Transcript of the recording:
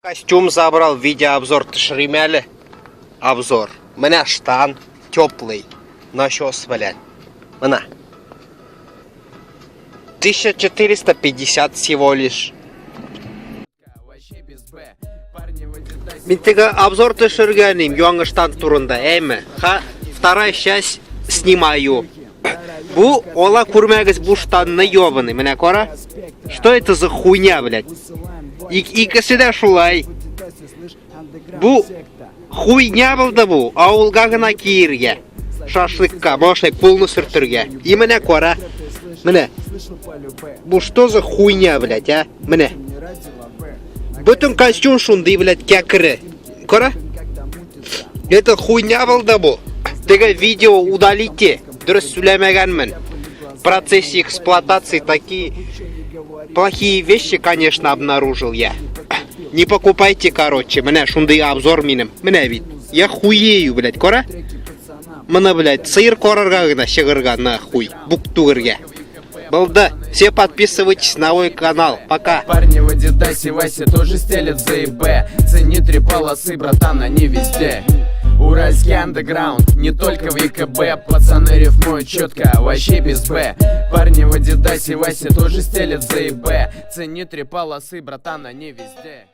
Костюм забрал, видеообзор төшерим әле. Обзор. Менә штан, теплый. Начос белән. Менә. 1450 всего лишь. Мин теге обзор төшергәнем яңа штан турында, әйме? Ха, вторая часть снимаю. Бу ола күрмәгез бу штанны ёбаный. Менә кара. Что это за хуйня, блядь? Икесе дә шулай. Бу хуйня булды бу. Авылга гына киергә. Шашлыкка, башлай кулны сөртергә. И менә кара. Менә. Бу что за хуйня, блядь, а? Менә. Бөтен костюм шундый, блядь, кәкре. Кара. Это хуйня булды бу. Теге видео удалите. Дөрес сөйләмәгәнмен. В процессе эксплуатации такие плохие вещи, конечно, обнаружил я. Не покупайте, короче. Менә шундый обзор минем. Менә бит. Я хуею, блядь, кара. Моны, блядь, сыер карарга гына чыгырга, нахуй. Бук түгергә. Булды. Все подписывайтесь на мой канал. Пока. Парни в Адидасе, Вася тоже стелет за ИБ. Цени три полосы, братан, они везде. Уральский андеграунд, не только в ЕКБ. Пацаны рифмуют четко, вообще без Б. Парни в Адидасе, Вася тоже стелет за ИБ. Цени три полосы, братан, они везде.